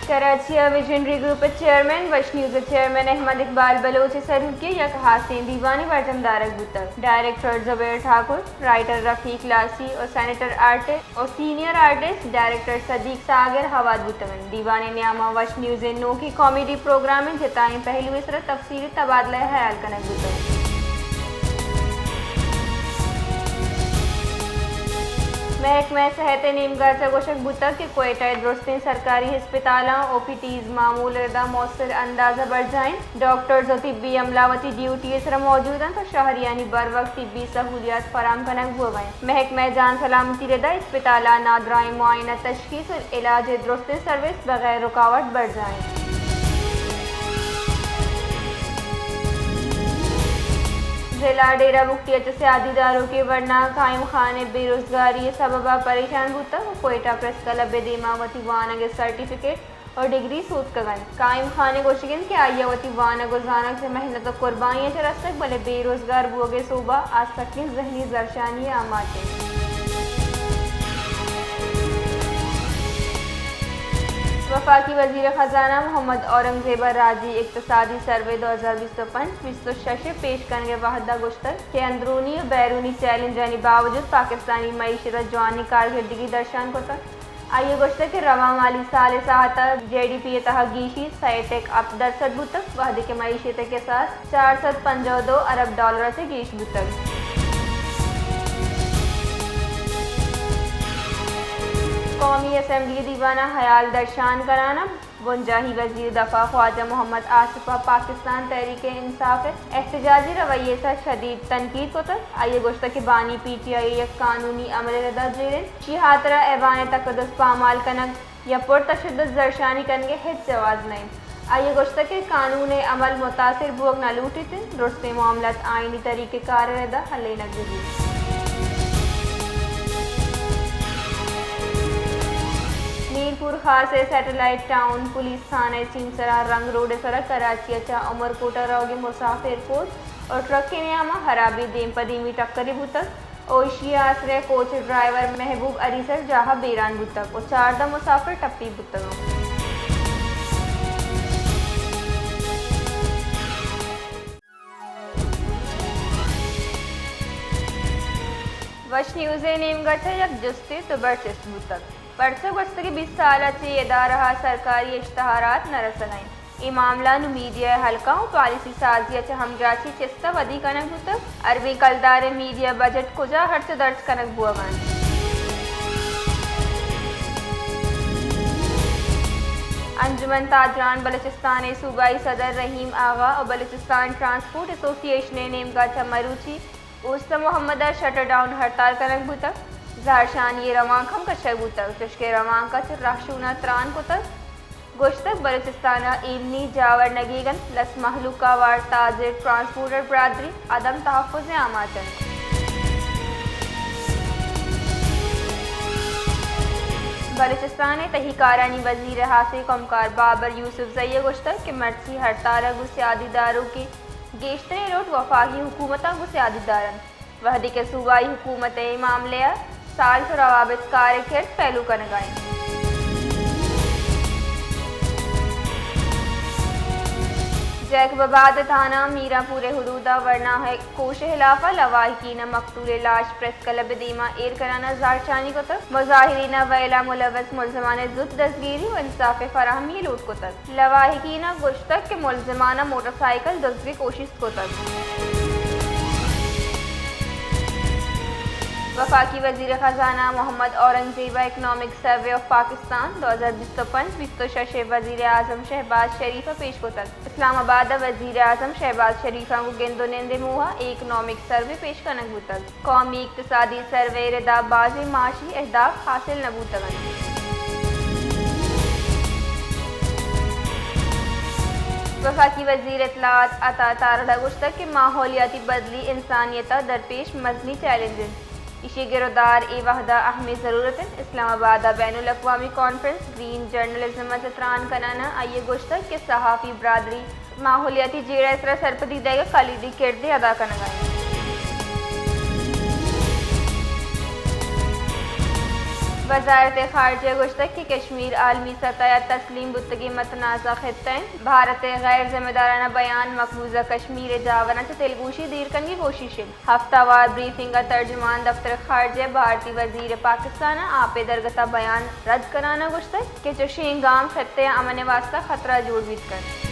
کراچی ءَ visionary group ءِ چیئرمین، وش نیوز ءِ چیئرمین احمد اقبال بلوچ ءِ سروکی ءَ یک ہاسیں دیوانے برجم دارگ بوتگ۔ ڈائریکٹر زبیر ٹھاکر، رائٹر رفیق لاسی ءُ سینیٹر آرٹسٹ ءُ سینئر آرٹسٹ ڈائریکٹر صدیق ساگر ہوار بوتگ انت۔ دیوان ءِ نیام ءَ وش نیوز ءِ نوکیں کامیڈی پروگرام ءِ جتائیں پہلو ءِ سرا تفصیلی تبادلہ ہیال کنگ بوتگ۔ محکمہ صحت ءِ نیمگا چہ گوشگ بوتگ کہ کوئٹہ ءِ درستیں سرکاری ہسپتالاں او پی ڈیز معمول ءِ ردا مؤثر انداز ءَ برجاہ انت، ڈاکٹرز ءُ طبی عملہ وتی ڈیوٹی ءِ سرا موجود انت ءُ شہریانی بروقت طبی سہولیات فراہم کنگ بوگ ءَ انت۔ محکمہ جان سلامتی ءِ ردا ہسپتالاں نادراہیں معائنہ، تشخیص ءُ علاج ءِ درستیں سروس بغیر رکاوٹ برجاہ انت۔ ضلع ڈیرہ بگٹی ءَ چہ سیادی داروکیں ورنا قائم خان ءِ بے روزگاری ءِ سبب ءَ پریشان بوتگ ءُ کوئٹہ پریس کلب ءِ دیما وتی وانگ ءِ سرٹیفکیٹ ءُ ڈگری سوتکگ انت۔ قائم خان ءِ گوشگ انت کہ آئی ءَ وتی وانگ ءُ زانگ چہ محنت ءُ قربانی ءَ چہ رستگ، بلے بے روزگار بوگ ءِ سوب ءَ آ سکیں ذہنی زھرشانی ءَ آماچ انت۔ وفاقی وزیر خزانہ محمد اورنگزیب ءَ راجی اقتصادی سروے دو ہزار بیست ءُ پنچ بیست ءُ شش ءِ پیش کنگ ءِ وھد ءَ گوشتگ کہ اندرونی ءُ بیرونی چیلنجانی باوجود پاکستانی معیشت ءَ جوانیں کارکردگی درشان کتگ۔ آئی ءَ گوشتگ کہ رواں مالی سال ءِ ساھت ءَ جے ڈی پی ءِ تہ ءَ گیشی سئے ٹک ہپت درسد بوتگ، وھدے کہ معیشت ءِ کساس چار سد پنجاہ ءُ دو ارب ڈالر ءَ چہ گیش بوتگ۔ قومی اسمبلی ءِ دیوان ءَ ہیال درشان کنان ءَ بنجاہی وزیر دفاع خواجہ محمد آصف ءَ پاکستان تحریک انصاف ءِ احتجاجی رویہ ءِ سرا شدید تنقید کتگ۔ آئی ءَ گوشتگ کہ بانی پی ٹی آئی ءَ یک قانونی عمل ءِ ردا جیڑ انت، ایشی ءِ ہاترا ایوان تقدس پامال کنگ یا پرتشدد زھرشانی کنگ ءِ ہچ جواز نہ انت۔ آئی ءَ گوشتگ کہ قانون ءِ عمل متاثر بوگ نہ لوٹیت انت، درستیں معاملات آئینی طریقہ کار ءِ ردا حلینگ بہ بیت۔ میرپور خاص ءِ سیٹلائٹ ٹاؤن پولیس تھانہ ءِ سیمسر ءَ رنگ روڈ ءِ سرا کراچی ءَ چہ عمر کوٹ ءَ روگی مسافر کوچ ءُ ٹرک ءِ نیام ءَ ہرابیں دیم پہ دیمی ٹکرے بوتگ ءُ ایشی ءِ آسر ءَ کوچ ءِ ڈرائیور محبوب علی سر جاہ ءَ بیران بوتگ ءُ چاردہ مسافر ٹپی بوتگ انت۔ وش نیوز ءِ نیمگ ءَ چہ یک جستے دو بر چست بوتگ، پرچا گوستگیں بیست سال ءَ چہ اے ادارہ ءَ سرکاری اشتہارات نہ رسگ ءَ انت۔ اے معاملہ نوں میڈیا ءِ حلقہ ءُ پالیسی سازی ءَ چہ ہمگرنچی چست ءَ ودی کنگ بوتگ۔ اربیں کلدار ءِ میڈیا بجٹ کجا ہرچ ءُ درچ کنگ بوگ ءَ انت؟ انجمن تاجران بلوچستان ءِ صوبائی صدر رحیم آغا ءُ بلوچستان ٹرانسپورٹ ایسوسی ایشن ءِ نیمگ ءَ چہ مروچی اوست محمد ءَ شٹر ڈاؤن ہڑتال کنگ بوتگ۔ زھرشانی ءِ روانک ہم کشگ بوتگ، چوشکہ روانک ءَ چہ رہشون ءَ تران کتگ۔ گوشتگ، بلوچستان ءَ ایمنی جاور نہ گیگ انت، لس مہلوک ءَ ہوار تاجر، ٹرانسپورٹر برادری عدم تحفظ ءِ آماچ انت۔ بلوچستان ءِ تہی کارانی وزیر ءِ ہاسیں کمکار بابر یوسف زئی ءَ گوشتگ کہ مرچی ہڑتال ءَ گوں سیادی داروکیں گیشتریں لوٹ وفاقی حکومت ءَ گوں سیادی دار انت، وھدے کہ صوبائی حکومت ءَ اے معاملہ ءَ سالس ءُ روابط کار ءِ کرد پیلو کنگ ءَ انت۔ جیکب آباد ءِ تھانہ میرانپور ءِ حدود ءَ ورنا ءِ کوش ءِ ہلاف ءَ لواحقین ءَ مقتول ءِ لاش پریس کلب ءِ دیما ایر کنان ءَ زھرشانی کتگ۔ مظاہرین ءَ ویل ءَ ملوث ملزمان ءِ زوت دزگیری ءُ انصاف ءِ فراہمی ءِ لوٹ کتگ۔ لواحقین ءَ گوشتگ کہ ملزمان ءَ موٹر سائیکل دزگ ءِ کوشست کتگ۔ وفاقی وزیر خزانہ محمد اورنگزیب ءَ اکنامک سروے آف پاکستان دو ہزار بیست ءُ پنچ بیست ءُ شش ءِ وزیر اعظم شہباز شریف ءَ پیش کتگ۔ اسلام آباد ءَ وزیر اعظم شہباز شریف ءَ گوں گند ءُ نند ءِ موہ ءَ اے اکنامک سروے پیش کنگ بوتگ۔ قومی اقتصادی سروے ءِ ردا بازیں معاشی اہداف حاصل نہ بوتگ انت۔ وفاقی وزیر اطلاعات عطا تارڑ ءَ گوشتگ کہ ماحولیاتی بدلی انسانیت ءَ درپیش مزنیں چیلنج انت، ایشی ءِ گر ءُ دار اے وھد ءَ اہمیں ضرورت انت۔ اسلام آباد ءَ بین الاقوامی کانفرنس گرین جرنلزم ءَ چہ تران کنان ءَ آئی ءَ گوشتگ کہ صحافی برادری ماحولیاتی جیڑہ ءِ سرا سرپدی دئیگ ءَ کلیدی کردے ادا کنگ ءَ انت۔ وزارت خارجہ ءَ گوشتگ کہ کشمیر عالمی سطح ءَ تسلیم بوتگیں متنازعہ خطہ اِنت۔ بھارت ءِ غیر ذمہ دارانہ بیان مقبوضہ کشمیر ءِ جاوراں چہ دلگوشی دیر کنگ ءِ کوشش اِنت۔ ہفتہ وار بریفنگ ءَ ترجمان دفتر خارجہ ءَ بھارتی وزیر پاکستان ءِ آپ ءِ درگت ءَ بیان رد کنان ءَ گوشتگ کہ چشیں گام خطہ ءِ امن ءِ واستہ خطرہ جوڑ بیت کنت۔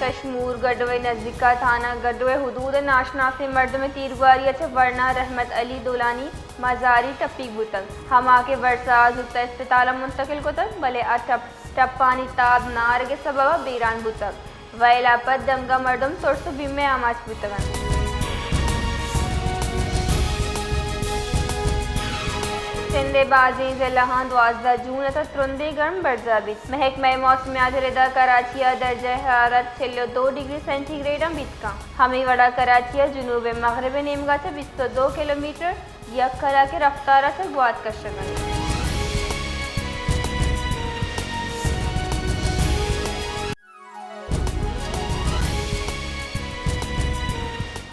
کشمور گڈو ءِ نزیک ءَ تھانہ گڈو ءِ حدود ءَ ناشناسیں مردمے ءِ تیرگواری ءَ چہ ورنا رحمت علی دولانی مزاری ٹپیگ بوتگ، ہما کہ ورسا ءَ زوت ءَ اسپتال ءَ منتقل کتگ، بلے آ ٹپ، ٹپانی تاب نہ آرگ ءِ سبب ءَ بیران بوتگ۔ وئیل ءَ پد دمگ ءَ مردم ترس ءُ بیم ءِ آماچ بوتگ اَنت۔ سندھ ءِ بازیں ضلعاں دوازدہ جون ءَ تاں ترندیں گرم برجاہ بیت۔ محکمہ موسمیات ءِ ردا کراچی ءَ درجہ حرارت چل ءُ دو ڈگری سینٹی گریڈ ءَ بیت کنت۔ ہمے وڑا کراچی ءِ جنوب ءُ مغرب ءِ نیمگ ءَ چہ بیست ءُ دو کلومیٹر یک کلاک ءِ رفتار ءَ چہ گوات کشگ اَنت۔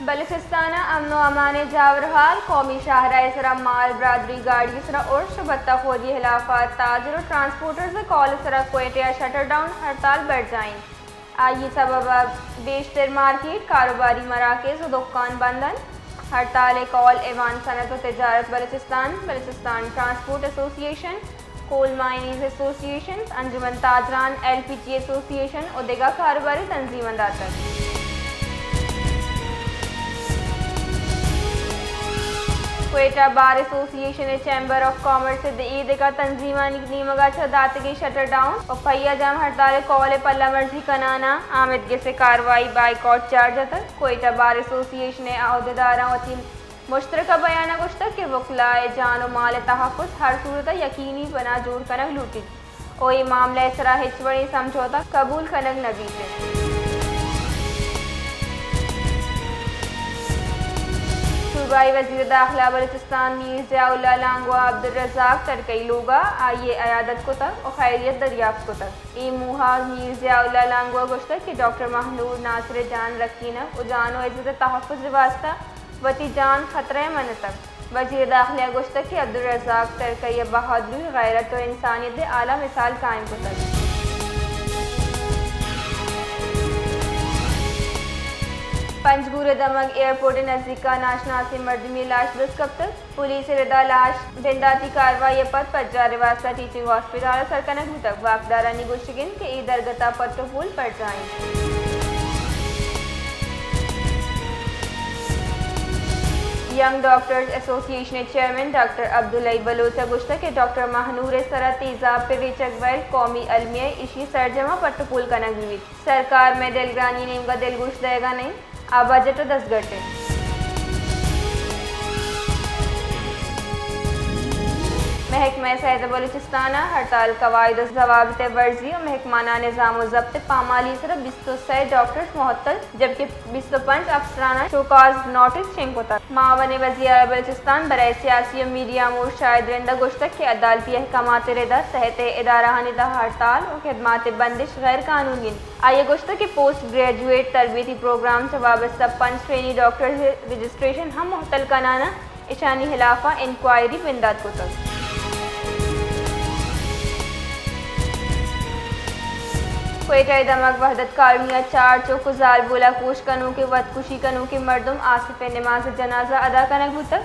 بلوچستان ءَ امن ءُ امان ءِ جاور حال، قومی شاہراہ ءِ سرا مال برادری گاڑی ءِ سرا ارش ءُ بتہ خوری ءِ ہلاف ءَ تاجر ءُ ٹرانسپورٹرز ءِ کال ءِ سرا کوئٹہ ءَ شٹر ڈاؤن ہڑتال برجاہ اِنت۔ آئی ءِ سبب ءَ بیشتر مارکیٹ، کاروباری مراکز ءُ دکان بند اَنت۔ ہڑتال ءِ کال ایوان صنعت ءُ تجارت بلوچستان، بلوچستان ٹرانسپورٹ ایسوسی ایشن، کول مائنرز ایسوسی ایشن، انجمن تاجران، ایل پی جی ایسوسی ایشن ءُ دگہ کاروباری تنظیماں داتگ۔ کوئٹہ بار ایسوسی ایشن ءِ چیمبر آف کامرس ءِ اے دگہ تنظیمانی نیمگ ءَ چہ داتگیں شٹر ڈاؤن ءُ پہیہ جام ہڑتال ءِ کال ءِ پلہ مرزی کنان ءَ آمدگس ءِ کاروائی بائیکاٹ چارج اتگ۔ کوئٹہ بار ایسوسی ایشن ءِ عہدیداراں وتی مشترکہ بیان ءَ گوشتگ کہ وکلاء ءِ جان ءُ مال ءِ تحفظ ہر صورت ءَ یقینی بنا جوڑ کنگ لوٹیت ءُ اے معاملہ ءِ سرا ہچ وڑیں سمجھوتہ قبول کنگ نہ بیت اِنت۔ صوبائی وزیر داخلہ بلوچستان میر ضیاء اللہ لانگو ءَ عبدالرزاق ترکئی لوگ ءَ آئی ءِ عیادت کتگ ءُ خیریت دریافت کتگ۔ اے موہ ءَ میر ضیاء اللہ لانگو ءَ گوشتگ کہ ڈاکٹر مہنور ناصر ءِ جان رکینگ ءُ جان ءُ عزت ءِ تحفظ ءِ واستہ وتی جان خطرہ ءَ من اتگ۔ وزیر داخلہ ءَ گوشتگ کہ عبدالرزاق ترکئی ءَ بہادری، غیرت ءُ انسانیت ءِ اعلی مثال قائم کتگ۔ پنجگور ءِ دمگ ایئرپورٹ ءِ نزیک ءَ ناشناسیں مردمے ءِ لاش دست کپتگ۔ پولیس ءِ ردا لاش بنداتی کاروائی ءَ پد پجار ءِ واستہ ٹیچنگ ہاسپٹل ءَ سر کنگ بوتگ۔ واکدارانی گوشگ اِنت کہ اے درگت ءَ پٹ ءُ پول برجاہ اِنت۔ ینگ ڈاکٹرز ایسوسی ایشن ءِ چیئرمین ڈاکٹر عبدالحئی بلوچ ءَ گوشتگ کہ ڈاکٹر مہنور ءِ سرا تیزاب ءِ ریچگ ویل قومی المیہ ءَ ایشی ءِ سرجم ءَ پٹ ءُ پول کنگ بہ بیت۔ سرکار مئے دلگرانی ءِ نیمگ ءَ دلگوش دئیگ ءَ نہ اِنت، آ بجٹ ءِ دزگٹ اِنت۔ محکمہ صحت بلوچستان ءَ ہڑتال قواعد ءُ ضوابط ءِ ورزی ءُ محکمانہ ءِ نظام ءُ ضبط ءِ پامالی ءِ سرا بیست ءُ سئے ڈاکٹرز معطل، جبکہ بیست ءُ پنچ افسران ءَ شوکاز نوٹس شنگ کتگ۔ معاون وزیر اعلی بلوچستان برائے سیاسی ءُ میڈیا امور شاہد رند ءَ گوشتگ کہ عدالتی احکامات ءِ ردا صحت ءِ ادارہانی تہا ہڑتال ءُ خدمات ءِ بندش غیر قانونی اِنت۔ آئی ءَ گوشتگ کہ پوسٹ گریجویٹ تربیتی پروگرام چہ وابستہ پنچ ٹرینی ڈاکٹرز ءِ رجسٹریشن ہم معطل کنان ءَ اشانی ہلاف ءَ انکوائری بندات کتگ۔ کوئٹہ ءِ دمگ وحدت کالونی ءَ چار چک ءُ زالبول ءَ کوش کنوکیں وتکشی کنوکیں مردم آصف ءِ نماز جنازہ ادا کنگ بوتگ۔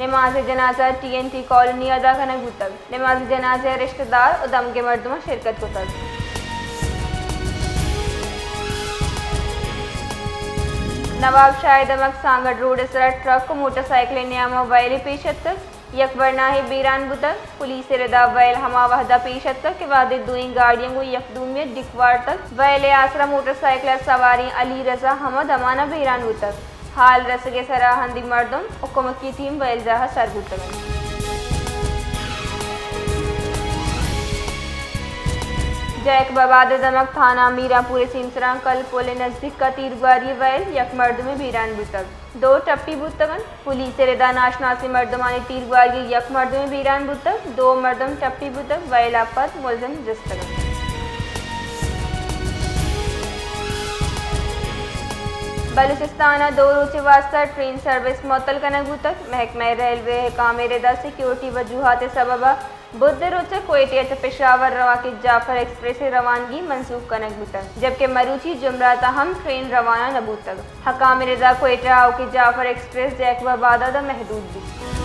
نماز جنازہ ٹی این ٹی کالونی ءَ ادا کنگ بوتگ۔ نماز جنازہ ءَ رشتہ دار ءُ دمگیں مردماں شرکت کتگ۔ نواب شاہ ءِ دمگ سانگڑ روڈ ءِ سرا ٹرک ءُ موٹر سائیکل ءِ نیام ءَ ویلے پیش اتکگ، یک ورناہے بیران بوتگ۔ پولیس ءِ ردا ویل ہما وہدا پیش اتکگ کہ وہدے دوئیں گاڑیاں گوں یک دومی ءَ ڈیک وارتگ۔ ویل ءِ آسرا موٹر سائیکل ءِ سواریں علی رضا ہما دمان ءَ بیران بوتگ۔ ہال رسگ ءِ سرا ہندی مردم ءُ کمکی ٹیم ویل جاہ ءَ سر بوتگ اَنت۔ جیکب آباد ءِ دمگ تھانہ میران پور ءِ سیمسراں کل پل ءِ نزیک ءَ تیرگواری ءِ ویل یک مردمے بیران بوتگ، دو ٹپی بوتگ اَنت۔ پولیس ءِ ردا ناشناسیں مردمانی تیرگواری ءَ یک مردمے بیران بوتگ، دو مردم ٹپی بوتگ، ویل ءَ پد ملزم جستگ اَنت۔ بلوچستان ء دو روچ ء واستہ ٹرین سروس معطل کنگ بوتگ۔ محکمہ ریلوے ء حکام ء ردا سیکورٹی وجوہات ء سبب ء بدھ ء روچ ء کوئٹہ ء چہ پشاور رواکجافر ایکسپریس ء روانگی منسوخ کنگ بوتگ، جبکہ مروچی جمعرات ء ہم ٹرین روانہ نہ بوتگ۔ حکام ء ردا کوئٹہ آؤکجافر ایکسپریس جیکب آباد ء داں محدود بیت۔